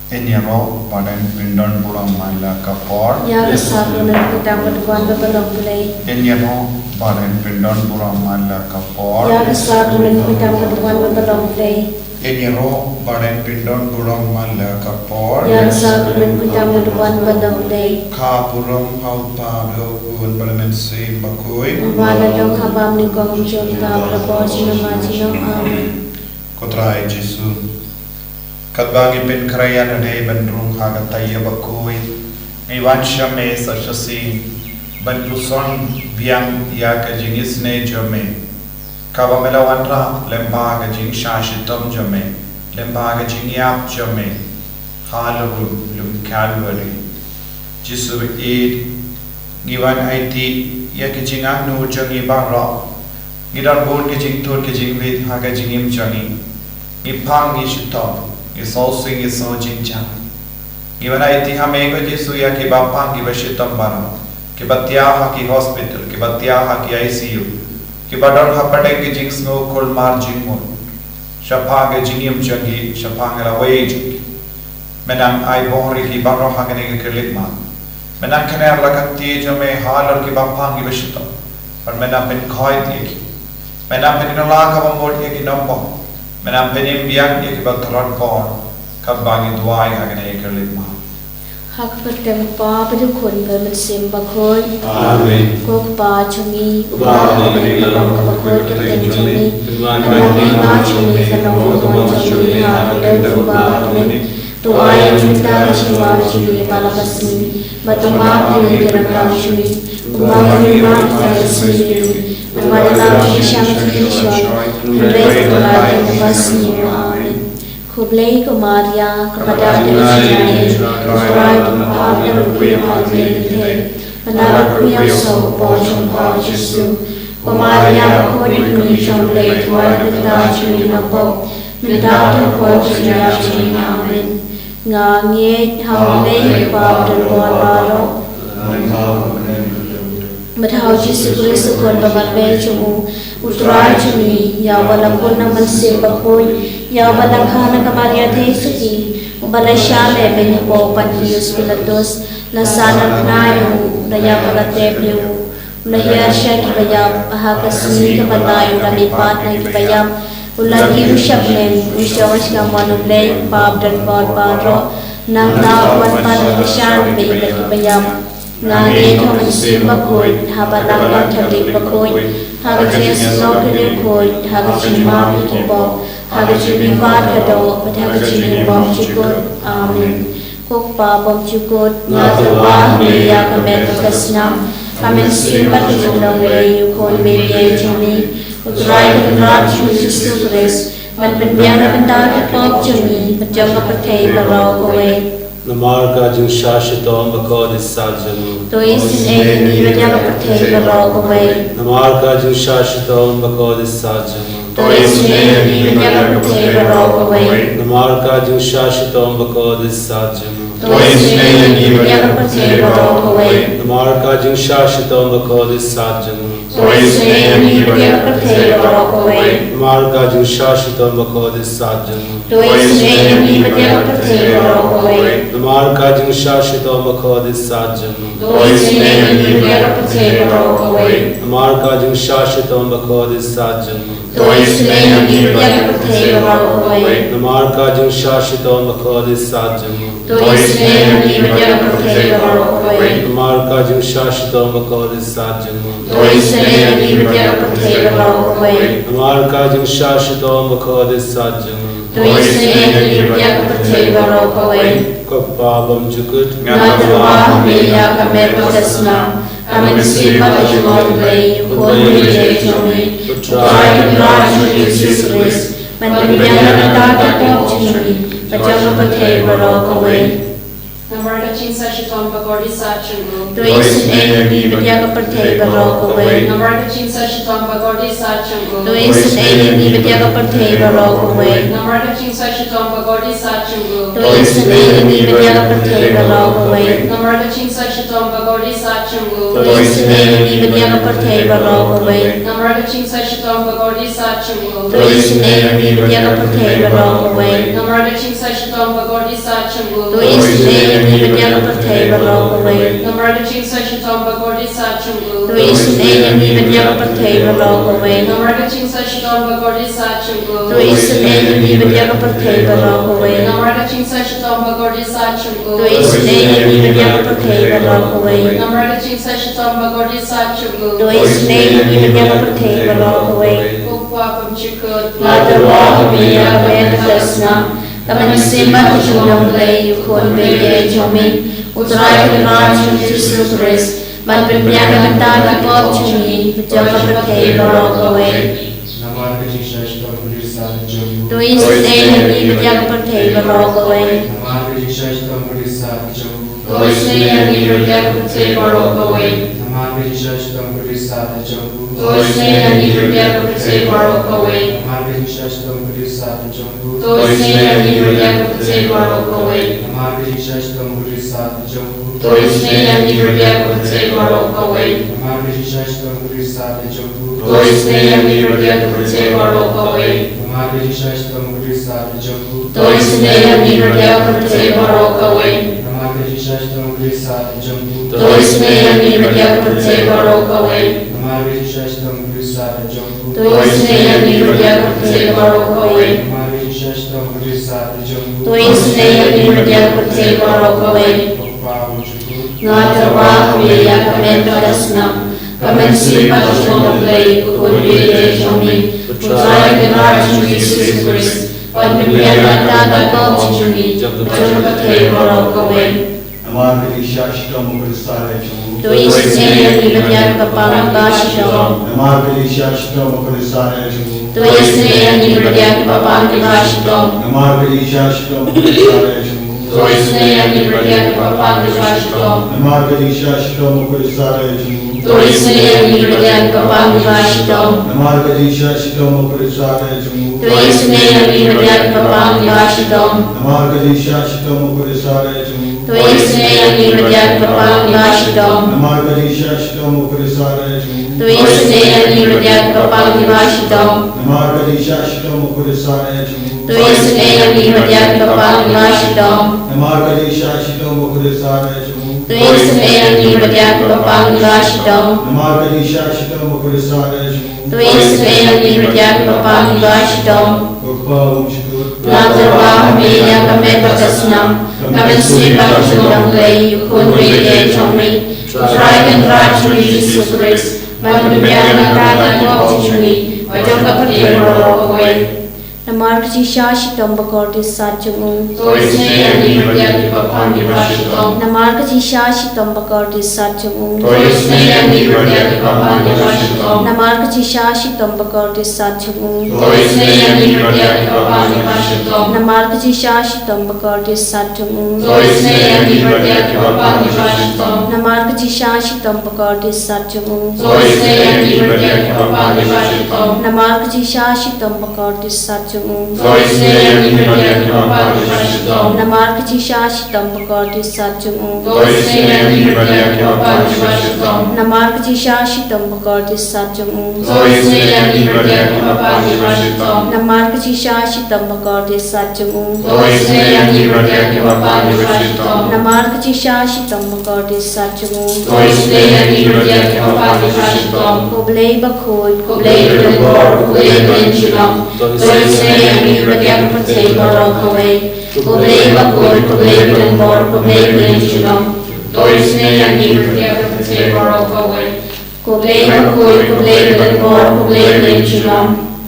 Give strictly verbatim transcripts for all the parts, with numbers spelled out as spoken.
Yn ïaroh ba dang pyndon burom man la ka por. Ïa ka sar ruh na ka tang ba duwan ba ba long Blei. Yn ïaroh ba dang pyndon burom man la ka por. Ïa ka sar ruh na ka tang ba duwan ba ba long Blei. Yn ïaroh ba dang pyndon burom man la ka por. Ïa ka sar ruh na ka tang ba duwan ba long Blei. Ka burom ha u Kpa bad u Khun bad u Mynsiem Bakhuid. Kumba la long ha bym nyngkong, ym jong ka, la ka por junom junom. Amen. Ko Trai Jisu, katba ngi pynkhreh ïa lade ban rung ha ka taïew bakhuid, ngi wan sha me sa shisien ban puson biang ïa ka jingisynei jong me, kaba me la wanrah lyngba ka jingshah shitom jong me, lyngba ka jingïap jong me ha lum, lum Kalbari. Jisu ïeit, ngi wan aiti ïa ki jingangnud jong ngi baroh. Ngi don bun ki jingtut ki jingwit ha ka jingim jong ngi. Ngi pang, ngi shitom, ngi sngewsih, ngi sngewjynjar. Ngi wan aiti ha me ko Jisu ïa kiba pang, kiba shitom baroh, kiba thiah ha ki hospital, kiba thiah ha ki I C U, kiba don hapdeng ki jingsngew kulmar jingmut shaphang ka jingim jong ki, shaphang ka lawei jong ki. Me nang ai bor ïa ki baroh ha kane ka khyllipmat. Me nang kner la ka kti jong me halor kiba pang, kiba shitom, bad me nang pynkhoit ïa ki. Me nang pynkylla kaba mut ïa ki nongbok. Me nang pynim biang ïa kiba tlot bor, katba ngi duwai ha kane ka khyllipmat. Ha ka kyrteng u Kpa bad u Khun bad u Mynsiem Bakhuid. Amen. Ko Kpa jong ngi, uba ha bneng, ba long kaba khuid ka kyrteng jong me. Ba wan ha ka kyrteng jong me, ba wan ka mon jong me ha ka kyrteng jong u Kpa. Amen. To ai ïa ngi mynta ka jingwan jong ngi ba la ka sngi, bad to map ïa ngi ki ryngkang jong ngi, kumba ngi map ïa ki ki sngi ïa ngi. Bad ym dei ban ai ngi sha ka jingpynshoi, hynrei to pynlait ïa ngi na ka sngi. Amen. Khublei ko Maria, kaba dap da ka jingaiei, U Trai u don bad phi ha ki kynthei, bad na ka kmie u soh u por jong pha u Jisu. Ko Maria, ka khuid ka kmie jong U Blei, to ai ïa ngi ki nongbok, mynta bad ha ka por jong ka jingïap jong ngi. Amen. Nga ngeit ha U Blei U Kpa badonbor baroh, bad ha u Jisu Khrist u Khun ba marwei jong u, U Trai jong ngi, ïa uba la khun na u Mynsiem Bakhuid, ïa uba la kha na ka Maria Theisotti, uba la shah lehbeiñ hapoh u Pontius Pilatus, la sah na bnai, u la ïap, u la tep, u la hiar sha kiba ïap, ha ka sngi kaba lai u la mihpat na kiba ïap, u la kiew sha bneng, u shong sha ka mon U Blei U Kpa badonbor baroh. Nangta un wan pat ban kyrshan bad kiba ïap. Nga ngeit ha u Mynsiem Bakhuid, ha ka Balang Katholik bakhuid, ha ka jingïasyllok ki riewkhuid, ha ka jingmap ïa ki pop, ha ka jingmihpat ka doh, bad ha ka jingim bymjukut. Amen. Ko Kpa bymjukut, nga tyrwa ha me ïa ka met bad ka snam, ka mynsiem bad ka jinglong lei ïa u Khun babha jong me, U Trai Kynrad jong ngi Jisu Khrist, ban pynbiang na ka bynta ki pop jong ngi bad jong ka pyrthei baroh kawei. Namar ka jingshah shitom bakordit sat jong u, to isynei ïa ngi bad ïa ka pyrthei baroh kawei. Namar ka jingshah shitom bakordit sat jong u, to isynei ïa ngi bad ïa ka pyrthei baroh kawei. Namar ka jingshah shitom bakordit sat jong u, to isynei ïa ngi bad ïa ka pyrthei baroh kawei. Namar ka jingshah shitom bakordit sat jong u, to isynei ïa ngi bad ïa ka pyrthei baroh kawei. Namar ka jingshah shitom bakordit sat jong u, to isynei ïa ngi bad ïa ka pyrthei baroh kawei. Namar ka jingshah shitom bakordit sat jong u, to isynei ïa ngi bad ïa ka pyrthei baroh kawei. Namar ka jingshah shitom bakordit sat jong u, to isynei ïa ngi bad ïa ka pyrthei baroh kawei. Namar ka jingshah shitom bakordit sat jong u, to isynei ïa ngi bad ïa ka pyrthei baroh kawei. Namar ka jingshah shitom bakordit sat jong u, to isynei ïa ngi bad ïa ka pyrthei baroh kawei. Namar ka jingshah shitom bakordit sat jong u, to isynei ïa ngi bad ïa ka pyrthei baroh kawei. Ko Kpa bymjukut, nga tyrwa ha me ïa ka met bad ka snam, ka mynsiem bad ka jinglong lei ïa u Khun babha jong me, U Trai Kynrad jong ngi Jisu Khrist, ban pynbiang na ka bynta ki pop jong ngi bad jong ka pyrthei baroh kawei. Namar ka jingshah shitom bakordit sat jong u. To isynei ïa ngi bad ïa ka pyrthei baroh kawei. Namar ka jingshah shitom bakordit sat jong u. To isynei ïa ngi bad ïa ka pyrthei baroh kawei. Namar ka jingshah shitom bakordit sat jong u. To isynei ïa ngi bad ïa ka pyrthei baroh kawei. Namar ka jingshah shitom bakordit sat jong u. To isynei ïa ngi bad ïa ka pyrthei baroh kawei. Namar ka jingshah shitom bakordit sat jong u. To isynei ïa ngi bad ïa ka pyrthei baroh kawei. Namar ka jingshah shitom bakordit sat jong u. To isynei ïa ngi bad ïa ka pyrthei baroh kawei. Namar ka jingshah shitom bakordit sat jong u. To isynei ïa ngi bad ïa ka pyrthei baroh kawei. Namar ka jingshah shitom bakordit sat jong u. To isynei ïa ngi bad ïa ka pyrthei baroh kawei. Namar ka jingshah shitom bakordit sat jong u. To isynei ïa ngi bad ïa ka pyrthei baroh kawei. Namar ka jingshah shitom bakordit sat jong u. To isynei ïa ngi bad ïa ka pyrthei baroh kawei. Ko Kpa bymjukut, nga tyrwa ha me ïa ka met bad ka snam, ka mynsiem bad ka jinglong Blei, u Khun baieit jong me, U Trai Kynrad jong ngi Jisu Khrist, ban pynbiang na ka bynta ki pop jong ngi bad jong ka pyrthei baroh kawei. Namar ka jingshah shitom bakordit sat jong u. To isynei ïa ngi bad ïa ka pyrthei baroh kawei. Namar ka jingshah shitom bakordit sat jong u. To isynei ïa ngi bad ïa ka pyrthei baroh kawei. Namar ka jingshah shitom bakordit sat jong u. To isynei ïa ngi bad ïa ka pyrthei baroh kawei. Namar ka jingshah shitom bakordit sat jong u. To isynei ïa ngi bad ïa ka pyrthei baroh kawei. Namar ka jingshah shitom bakordit sat jong u. To isynei ïa ngi bad ïa ka pyrthei baroh kawei. Namar ka jingshah shitom bakordit sat jong u. To isynei ïa ngi bad ïa ka pyrthei baroh kawei. Namar ka jingshah shitom bakordit sat jong u. To isynei ïa ngi bad ïa ka pyrthei baroh kawei. Namar ka jingshah shitom bakordit sat jong u. To isynei ïa ngi bad ïa ka pyrthei baroh kawei. Namar ka jingshah shitom bakordit sat jong u. To isynei ïa ngi bad ïa ka pyrthei baroh kawei. Namar ka jingshah shitom bakordit sat jong u. To isynei ïa ngi bad ïa ka pyrthei baroh kawei. Ko Kpa bymjukut, nga tyrwa ha me ïa ka met bad ka snam, ka mynsiem bad ka jinglong Blei, U Khun baieit jong me, U Trai Kynrad jong ngi Jisu Khrist, ban pynbiang na ka bynta ki pop jong ngi bad jong ka pyrthei baroh kawei. Namar ka jingshah shitom bakordit sat jong u. To isynei ïa ngi bad ïa ka bapang kaba shitom. Namar ka jingshah shitom bakordit sat jong u. To isynei ïa ngi bad ïa ka bapang kaba shitom. Namar ka jingshah shitom bakordit sat jong u. To isynei ïa ngi bad ïa ka bapang kaba shitom. Namar ka jingshah shitom bakordit sat jong u. To isynei ïa ngi bad ïa ka bapang kaba shitom. Namar ka jingshah shitom bakordit sat jong u. To isynei ïa ngi bad ïa ka bapang kaba shitom. Namar ka jingshah shitom bakordit sat jong u. To isynei ïa ngi bad ïa ka bapang kaba shitom. Namar ka jingshah shitom bakordit sat jong u. To isynei ïa ngi bad ïa ka bapang kaba shitom. Namar ka jingshah shitom bakordit sat jong u. To isynei ïa ngi bad ïa ka bapang kaba shitom. Namar ka jingshah shitom bakordit sat jong u. To isynei ïa ngi bad ïa ka bapang kaba shitom. Namar ka jingshah shitom bakordit sat jong u. To isynei ïa ngi bad ïa ka bapang kaba shitom. Ko Kpa bymjukut, nga tyrwa ha me ïa ka met bad ka snam, ka mynsiem bad ka jinglong Blei, U Khun baieit jong me, U Trai Kynrad jong ngi Jisu Khrist, ban pynbiang na ka bynta ki pop jong ngi bad jong ka pyrthei baroh kawei. Namar ka jingshah shitom bakordit sat jong u. To isynei ïa ngi bad ïa ka bapang kaba shitom. Namar ka jingshah shitom bakordit sat jong u. To isynei ïa ngi bad ïa ka bapang kaba shitom. Namar ka jingshah shitom bakordit sat jong u. To isynei ïa ngi bad ïa ka bapang kaba shitom. Namar ka jingshah shitom bakordit sat jong u. To isynei ïa ngi bad ïa ka bapang kaba shitom. Namar ka jingshah shitom bakordit sat jong u. To isynei ïa ngi bad ïa ka bapang kaba shitom. Namar ka jingshah shitom bakordit sat jong u. To isynei ïa ngi bad ïa ka bapang kaba shitom. Namar ka jingshah shitom bakordit sat jong u. To isynei ïa ngi bad ïa ka bapang kaba shitom. Namar ka jingshah shitom bakordit sat jong u. To isynei ïa ngi bad ïa ka bapang kaba shitom. Namar ka jingshah shitom bakordit sat jong u. To isynei ïa ngi bad ïa ka bapang kaba shitom. Namar ka jingshah shitom bakordit sat jong u. To isynei ïa ngi bad ïa ka bapang kaba shitom. Ko Blei bakhuid, ko Blei badonbor, ko Blei kylliang junom. To isynei ïa ngi bad ïa ka pyrthei baroh kawei. Ko Blei bakhuid, ko Blei badonbor, ko Blei kylliang junom. To isynei ïa ngi bad ïa ka pyrthei baroh kawei. Ko Blei bakhuid, ko Blei badonbor, ko Blei kylliang junom.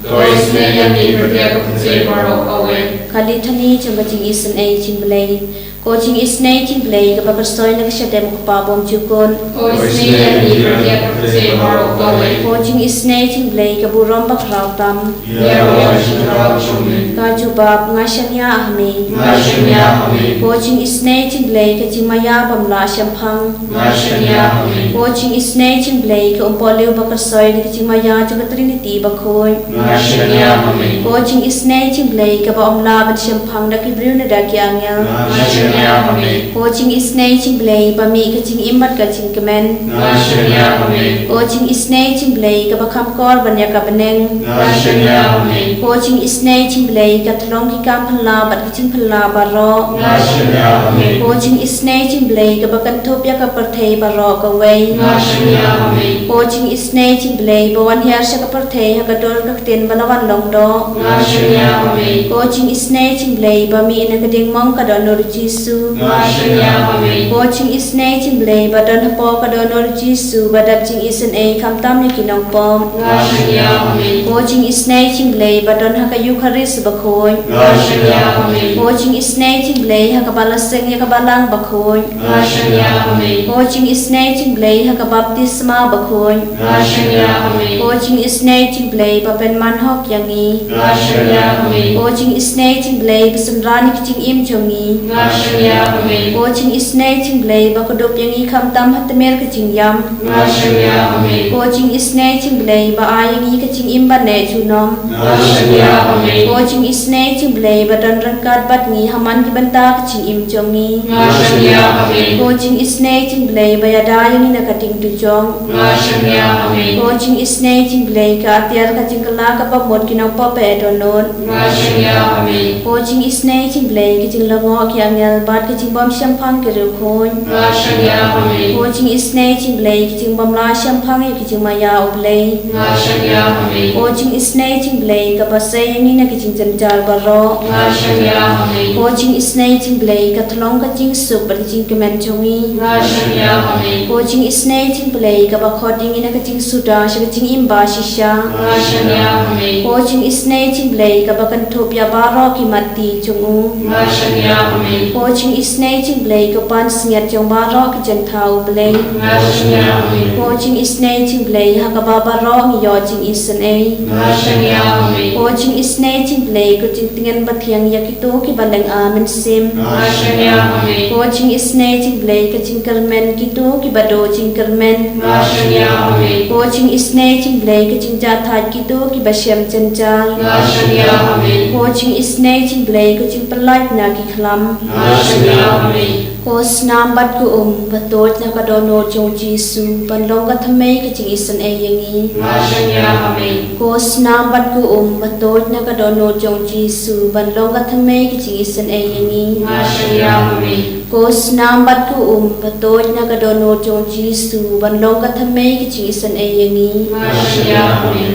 To isynei ïa ngi bad ïa ka pyrthei baroh kawei. Ka Litany jong ka jingisynei jong U Blei. Ko jingisynei jingblei kaba kyrsoi na ka shadem u Kpa bymjukut. Ko isynei ïa ngi bad ïa ka pyrthei baroh kawei. Ko jingisynei jingblei ka burom bakhraw tam. Ïa ka jingkyrkhu jong me. Ka jubab, nga shaniah ha me. Nga shaniah ha me. Ko jingisynei jingblei ka jingmaïa bym lah shemphang. Nga shaniah ha me. Ko jingisynei jingblei ka umpohliew bakyrsoi na ka jingmaïa jong ka Trinity bakhuid. Nga shaniah ha me. Ko jingisynei jingblei kaba ym lah ban shemphang da ki briew ne da ki angel. Nga shaniah ha me. Ko jingisynei jingblei ba mih ka jingim bad ka jingkmen. Nga shaniah ha me. Ko jingisynei jingblei kaba kham kor ban ïa ka bneng. Nga shaniah ha me. Ko jingisynei jingblei ka tyllong ki kam phylla bad ki jingphylla baroh. Nga shaniah ha me. Ko jingisynei jingblei kaba kynthup ïa ka pyrthei baroh kawei. Nga shaniah ha me. Ko jingisynei jingblei ba wan hiar sha ka pyrthei ha ka dur ka ktien ba la wan long doh. Nga shaniah ha me. Ko jingisynei jingblei ba mih na ka diengmong ka dohnud u Jisu. Nga shaniah ha me. Ko jingisynei jingblei ba don hapoh ka dohnud u Jisu ba dap jingisynei khamtam ïa ki nongpop. Nga shaniah ha me. Ko jingisynei jingblei ba don ha ka Eukharist bakhuid. Nga shaniah ha me. Ko jingisynei jingblei ha kaba la seng ïa ka balang bakhuid. Nga shaniah ha me. Ko jingisynei jingblei ha ka baptisma bakhuid. Nga shaniah ha me. Ko jingisynei jingblei ba pynman hok ïa ngi. Nga shaniah ha me. Ko jingisynei jingblei ba synran ïa ka jingim jong ngi. Nga shaniah ha me. Ko jingisynei jingblei ba kdup ïa ngi khamtam ha tmier ka jingïam. Nga shaniah ha me. Ko jingisynei jingblei ba ai ïa ngi ka jingim ba neh junom. Nga shaniah ha me. Ko jingisynei jingblei ba don ryngkat bad ngi ha man ki bynta ka jingim jong ngi. Nga shaniah ha me. Ko jingisynei jingblei ba ïada ïa ngi na ka jingtujong. Nga shaniah ha me. Ko jingisynei jingblei ka atiar ka jingkylla kaba mut ki nongpop ba dohnud. Nga shaniah ha me. Ko jingisynei jingblei ka jinglyngngoh ki angel bad ka jingbymshemphang ki riewkhuid. Nga shaniah ha me. Ko jingisynei jingblei ka jingbymlah shemphang ïa ka jingmaïa u Blei. Nga shaniah ha me. Ko jingisynei jingblei kaba sei ïa ngi na ka jingjynjar baroh. Nga shaniah ha me. Ko jingisynei jingblei ka tyllong ka jingsuk bad ka jingkmen jong ngi. Nga shaniah ha me. Ko jingisynei jingblei kaba khot ïa ngi na ka jingsuda sha ka jingim ba shisha. Nga shaniah ha me. Ko jingisynei jingblei kaba kynthup ïa baroh ki matti jong u. Nga shaniah ha me. Ko jingisynei jingblei ka pansngiat jong baroh ki jingthaw u Blei. Nga shaniah ha me. Ko jingisynei jingblei ha kaba baroh ngi ïoh jingisynei. Nga shaniah ha me. Ko jingisynei jingblei ka jingtngen bathiang ïa kito kiba lynga mynsiem. Nga shaniah ha me. Ko jingisynei jingblei ka jingkyrmen kito kiba duh jingkyrmen. Nga shaniah ha me. Ko jingisynei jingblei ka jingjahthait kito kiba shem jynjar. Nga shaniah ha me. Ko jingisynei jingblei ka jingpyllait na ki khlam. Nga shaniah ha me. Ko snam bad ko um ba tuid na ka dohnud jong u Jisu ban long ka thymmei ka jingisynei ïa ngi. Nga shaniah ha me. Ko snam bad ko um ba tuid na ka dohnud jong u Jisu ban long ka thymmei ka jingisynei ïa ngi. Nga shaniah ha me. Ko snam bad ko um ba tuid na ka dohnud jong u Jisu ban long ka thymmei ka jingisynei ïa ngi. Nga shaniah ha me.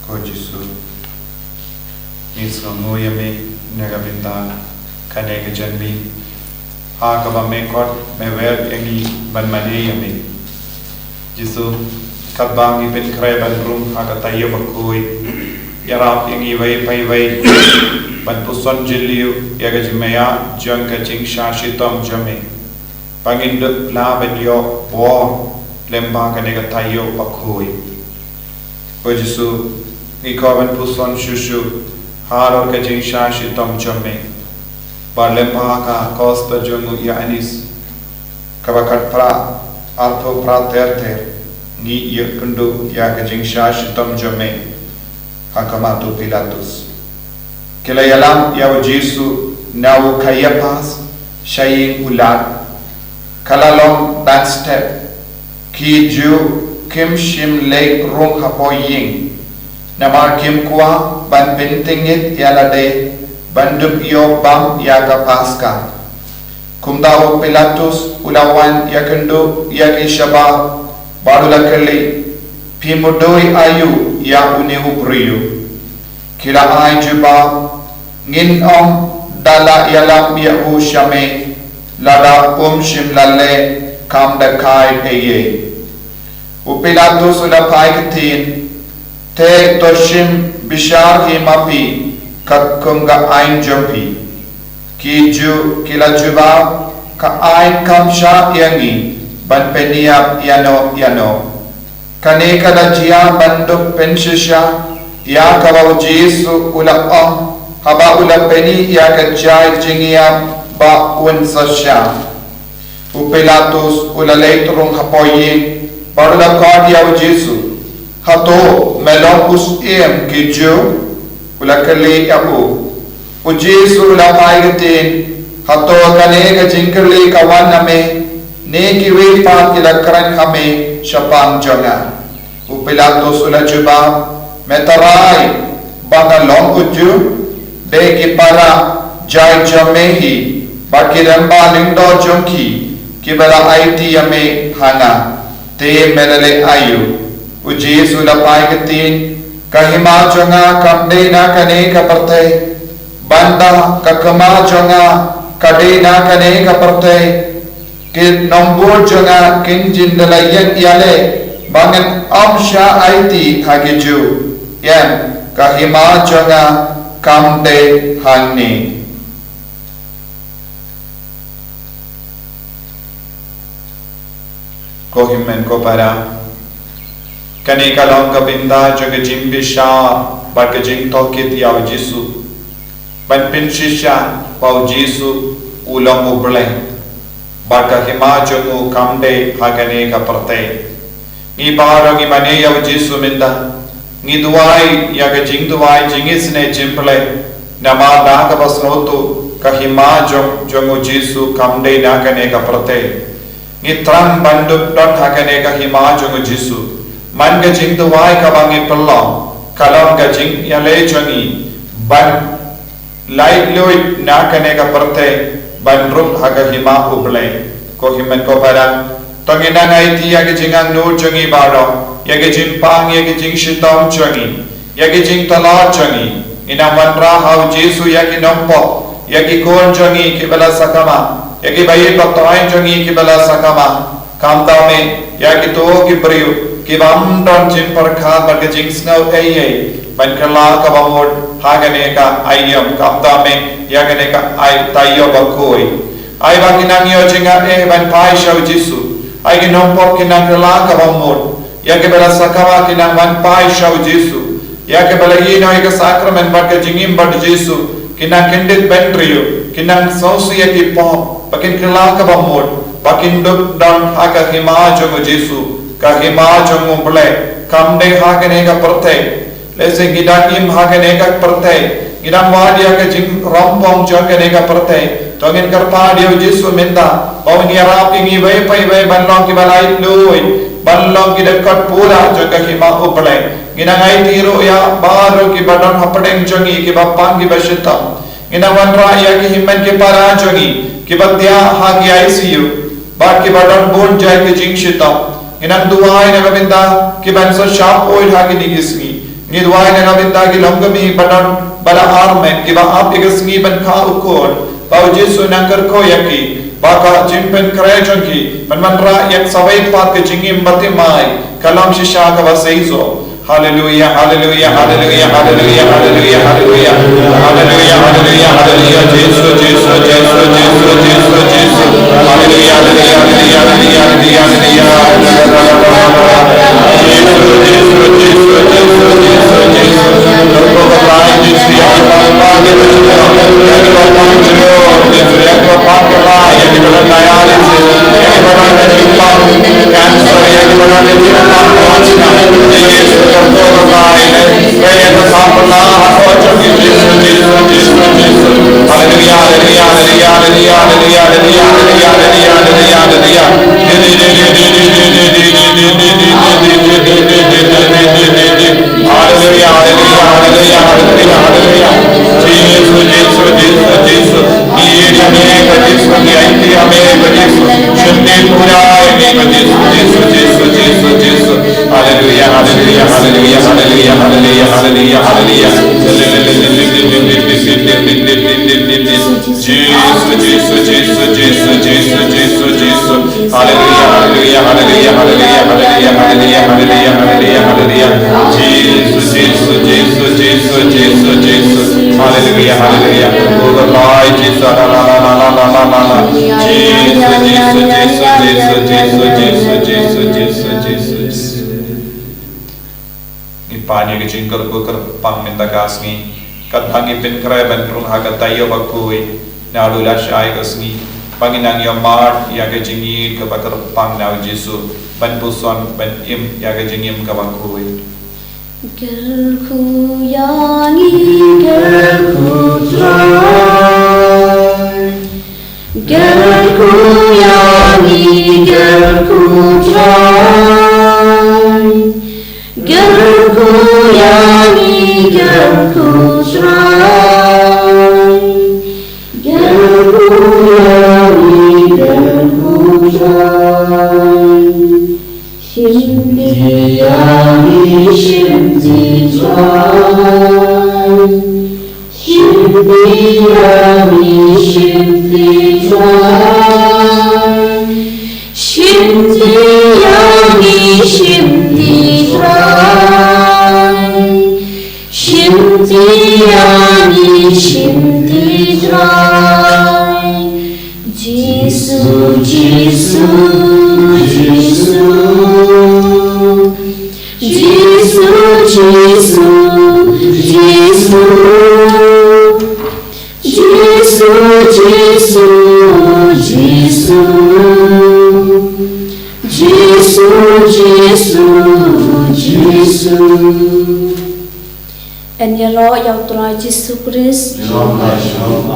Ko Jisu, ngi sngewnguh ïa me na ka bynta kane ka janmiet, ha kaba me khot me wer ïa ngi ban mane ïa me. Jisu, katba ngi pynkhreh ban rung ha ka taïew bakhuid, ïarap ïa ngi iwei pa iwei ban puson jylliew ïa ka jingmaïa jong ka jingshah shitom jong me, ba ngin dup lah ban ïoh bor lyngba kane ka taïew bakhuid. Ko Jisu, ngi kwah ban puson shuh shuh halor ka jingshah shitom jong me, ba lyngba ka kros jong u Ïoannis kaba khatphra, arphew phra ter ter, ngi ïakynduh ïa ka jingshah shitom jong me ha khmat u Pilatus. Ki la ïalam ïa u Jisu na u Kaiaphas sha ïing u Lad. Ka la long ban step. Ki Jiw kim shym leit rung hapoh ïing, namar kim kwah ban pyntyngit ïa lade ban dup ïoh bam ïa ka Paska. Kumta u Pilatus u la wan ïakynduh ïa ki shabar bad u la kylli, phi mudui aïu ïa une u briew? Ki la ai jubab, ngin ym da lah ïalam ïa u sha me lada um shym la leh kam da kai ei ei. U Pilatus u la phai ktien, te to shim bishar hi ma phi, katkum ka aiñ jong phi. Ki Jiw ki la jubab, ka aiñ kam shah ïa ngi ban pynïap ïano ïano. Kane ka la jia ban dup pynshisha ïa kaba u Jisu u la ong haba u la pyni ïa ka jait jingïap ba un sa shah. U Pilatus u la leit rung hapoh ïing bad u la khot ïa u Jisu. Hato me long u syiem ki Jiw? U la kylli ïa u. U Jisu u la phai ktien. Hato kane ka jingkylli ka wan na me, ne kiwei pat ki la kren ha me shaphang jong nga? U Pilatus u la jubab, me tharai ba nga long u Jiw? Dei ki para jait jong me hi bad ki rangbah lyngdoh jong ki kiba la aiti ïa me ha nga. Te me la leh aïu? U Jisu u la phai ktien, ka hima jong nga kam dei na kane ka pyrthei, bad ka kma jong nga ka dei na kane ka pyrthei. Ki nongbud jong nga kin jin da la ïeng ïaleh ba ngan ym shah aiti ha ki Jiw. Ïeng, ka hima jong nga kam dei hangne. Ko hynmen ko para, kane ka long ka bynta jong ka jingbishar bad ka jingtohkit ïa u Jisu. Ban pynshisha ba u Jisu u long u Blei bad ka hima jong u kam dei ha kane ka pyrthei. Ngi baroh ngi mane ïa u Jisu mynta. Ngi duwai ïa ka jingduwai jingisynei jingpyrshah. Namar da kaba sngewthuh ka hima jong, jong u Jisu kam dei na kane ka pyrthei. Ngi thrang ban dup don ha kane ka hima jong u Jisu. Man ka jingduwai kaba ngi pynlong ka long ka jingïaleh jong ngi ban lait luid na kane ka pyrthei ban ruh ha ka hima u Blei. Ko hynmen ko para, to ngin nang aiti ïa ka jingangnud jong ngi baroh, ïa ka jingpang, ïa ka jingshitom jong ngi, ïa ka jingtalot jong ngi. Ngin nang wanrah ha u Jisu ïa ki nongpop, ïa ki khun jong ngi kiba la sakma, ïa kiba ïeit ba toiñ jong ngi kiba la sakma. Khamtam eh ïa kito ki briew kiba ym don jingpyrkhat bad ka jingsngew ei ei ban kylla kaba mut ha kane ka aïom. Khamtam eh ïa kane ka ai taïew bakhuid. Ai ba kin nang ïoh jingngeit eh ban phai sha u Jisu. Ai ki nongpop kin nang kylla kaba mut. Ïa kiba la sakma kin nang wan phai sha u Jisu. Ïa kiba la ïehnoh ïa ka sakramen bad ka jingim bad u Jisu kin nang kyndit bynriew, kin nang sngewsih ïa ki pop, ba kin kylla kaba mut, ba kin dup don ha ka hima jong u Jisu, ka hima jong u Blei, kam dei ha kane ka pyrthei. Lehse ngi dang im ha kane ka pyrthei, ngi dang wad ïa ka jingrong pong jong kane ka pyrthei. To ngin kyrpad ïa u Jisu mynta ba un ïarap ïa ngi iwei pa iwei ban long kiba lait luid, ban long ki dkhot pura jong ka hima u Blei. Ngin nang aiti ruh ïa baroh kiba don hapdeng jong ngi, kiba pang kiba shitom. Ngin nang wanrah ïa ki hynmen ki para jong ngi kiba thiah ha ki I C U bad kiba don bun jait ki jingshitom. Ngin nang duwai na ka bynta kiban sa shah poi ha kine ki sngi. Ngi duwai na ka bynta ki longkmie ba don ba la armet kiba ap ïa ka sngi ban kha u khun, ba u Jisu nang kyrkhu ïa ki, ba ka jingpynkhreh jong ki ban wanrah ïa ka sawei pat ka jingim bathymmai ka long shisha kaba seisoh. Haleluia, haleluia, haleluia, haleluia, haleluia, haleluia. Haleluia, haleluia, haleluia. Jisu, Jisu, Jisu, Jisu, Jisu, Jisu. Haleluia, haleluia, haleluia, haleluia, haleluia, haleluia. Jisu, Jisu, Jisu, Jisu, Jisu, Jisu. Hallelujah, hallelujah, hallelujah, hallelujah, hallelujah, hallelujah. Jisu, Jisu, Jisu, Jisu. Ngi ïeit ïa me ko Jisu, ngi aiti ïa me ko Jisu. Shonte pura ïa me ko Jisu, Jisu, Jisu, Jisu, Jisu. Hallelujah, hallelujah, hallelujah, hallelujah, hallelujah, hallelujah, hallelujah. Jisu, Jisu, Jisu, Jisu, Jisu, Jisu, Jisu, Jisu. Hallelujah, hallelujah, hallelujah, hallelujah, hallelujah, hallelujah, hallelujah, hallelujah, hallelujah. Jisu, Jisu, Jisu, Jisu, Jisu, Jisu. Haleluya, haleluya. Oh, goodbye, Jisu. La, la, la, la, la, la, la, la, la. Jisu, Jisu, Jisu, Jisu, Jisu, Jisu, Jisu, Jisu. Ngi pan ïa ka jingkyrkhu kyrpang mynta ka sngi. Katba ngi pynkhreh ban rung ha ka taïew bakhuid, naduh lashai ka sngi, ba ngin nang ïoh mad ïa ka jingïeit kaba kyrpang na u Jisu, ban puson, ban im ïa ka jingim kaba khuid. Kyrkhu ïa ngi, kyrkhu Trai. Kyrkhu ïa ngi, kyrkhu Trai. Kyrkhu ïa ngi, kyrkhu Trai. Kyrkhu ïa ngi, kyrkhu Trai. Shim ti ïa ngi, shim ti Trai. Shim ti ïa ngi, shim ti Trai. Shim ti ïa ngi, shim ti Trai. Shim ti ïa ngi, shim ti Trai. Jisu, Jisu, Jisu. Jisu, Jisu, Jisu. Jisu, Jisu, Jisu. Jisu, Jisu, Jisu. Yn ïaroh ïa u Trai Jisu Khrist. Shalom, shalom.